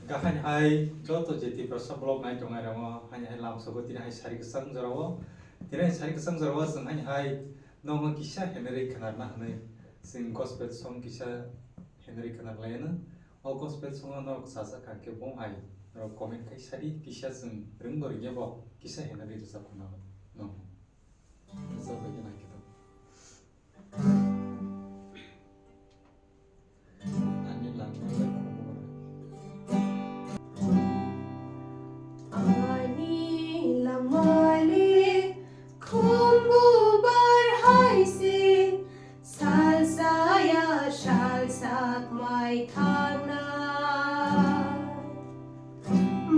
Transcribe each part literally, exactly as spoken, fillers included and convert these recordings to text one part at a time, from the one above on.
Kahani hai joto je Tiprasa vlog nai tongnai ramo, hani hai lam sogo tini hai sari kwchang jorao. Tini hai sari kwchang jorao chwng hani hai nongo kisa henry khnarna hwnwi chwng gospel song kisa henry khnar laino. O gospel song no norok chajak kha khe bo hai norok comment khai sadi kisa chwng rwngbo rwngya bo kisa henry rwchap khna no. Rwchap bai khe nai khe to. Ani langmale khumui. Ani langmale khumbu bar hai se, salsa ya salsak mai thangna.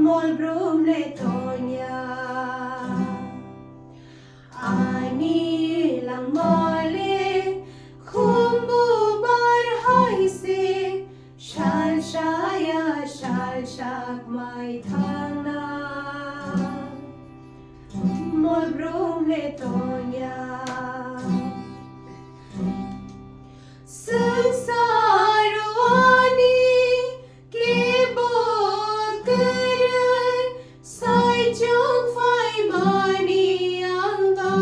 Mol brum le tonya. Ani langmale khumbu bar hai se, salsa ya salsak mai thangna. Mol brum le tonya. Swngcharo ani kebo kwrwi, saichung phaimani ang ba.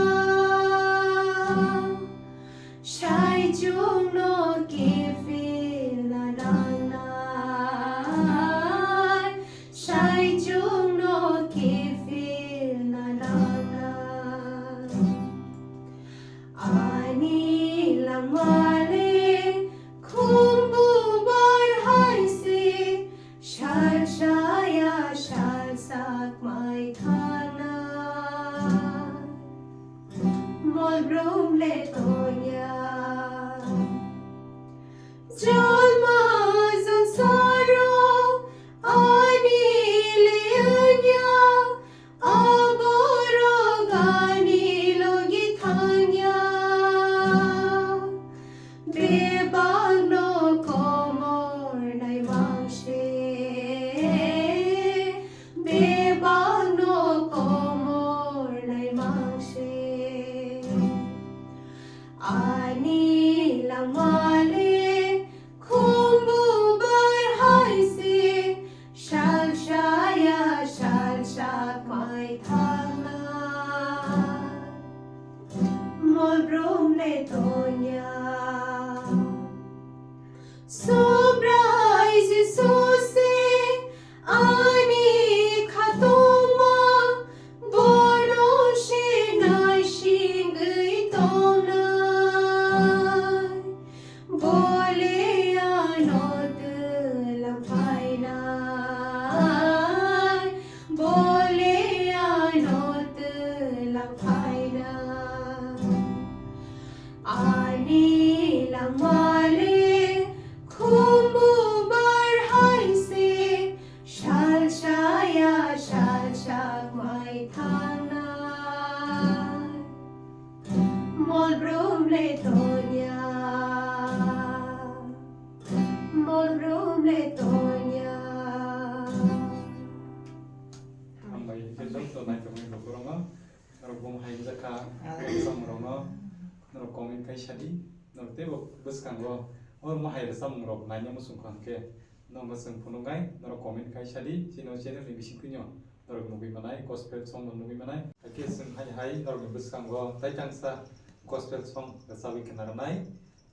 Saichung no kiphilna nangnai, saichung no kiphilna nangnai. Ani langmale khumbu bar hai se, salsa ya salsak mai thangna. Mol brum le tonya. Jolma jonsaro ani le anya, aborok ani logi thangya. Bebakno komor nai mangse, bebakno komor nai mangse. Ani langmale khumbu bar hai se, salsa ya salsak mai thangna. Mol brum le tonya. Subrai Jisu se ani khatungma, bono se naisingwi tongnai. Bole ano twlang phainai, bole ano twlang phainai. Ani langmale khumbu bar hai se, salsa ya salsak mai thangna. Mol brum le tonya. Mol brum le tonya. Hambai, khe joto naitoknai bokhorokno, norok bum hai wngjakha, samung rokno, norok comment khai sadi, norok teibo bwskango, o mohai rwchapmung rok naina muchung kha hwnkhe, nokno chwng phunuknai, norok comment khai sadi, chini o channel ni bisingtwi no. Norok nugwi manai, gospel song no nugwi manai. Hakhe chwng hai hai norokni bwskango tai tangsa gospel song rwchabwi khna rwnai.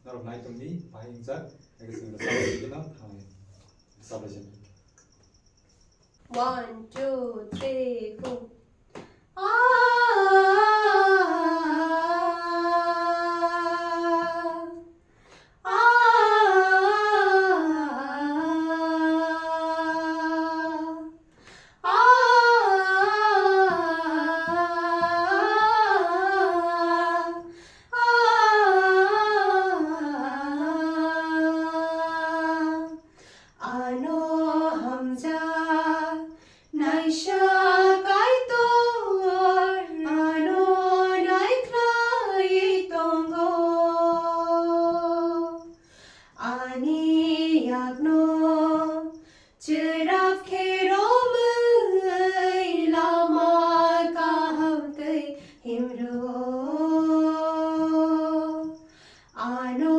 Norok nai tongdi, bahai wngjak. Hakhe chwng rwchabwi kheno thangnai. Rwchablai jani. One, two, three, go. Ano hamjak naisa Kaitor, ano naikhlai tongo. Ani yakno chwrap khe romwi lama kaham twi himrw. Ano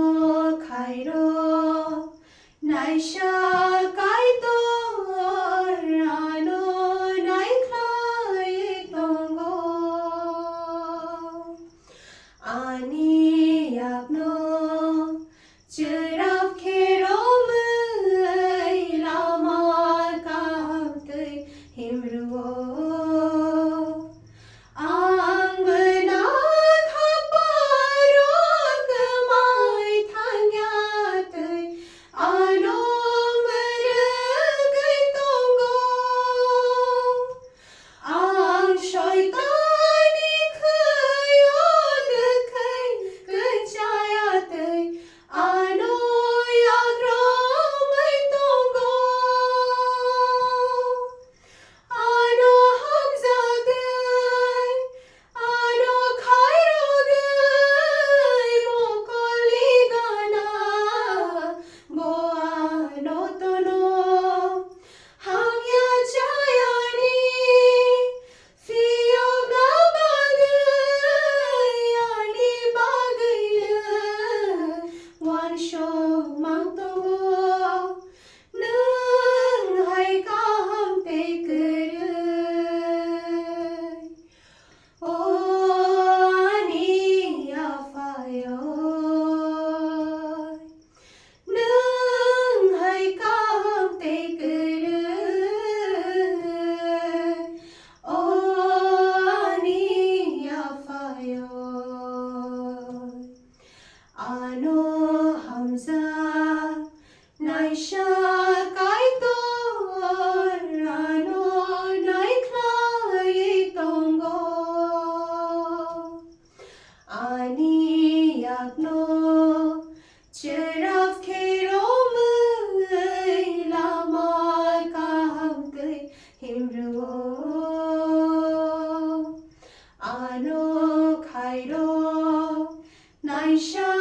khairok naisa Kaitor, Himrwo ano khairo naisa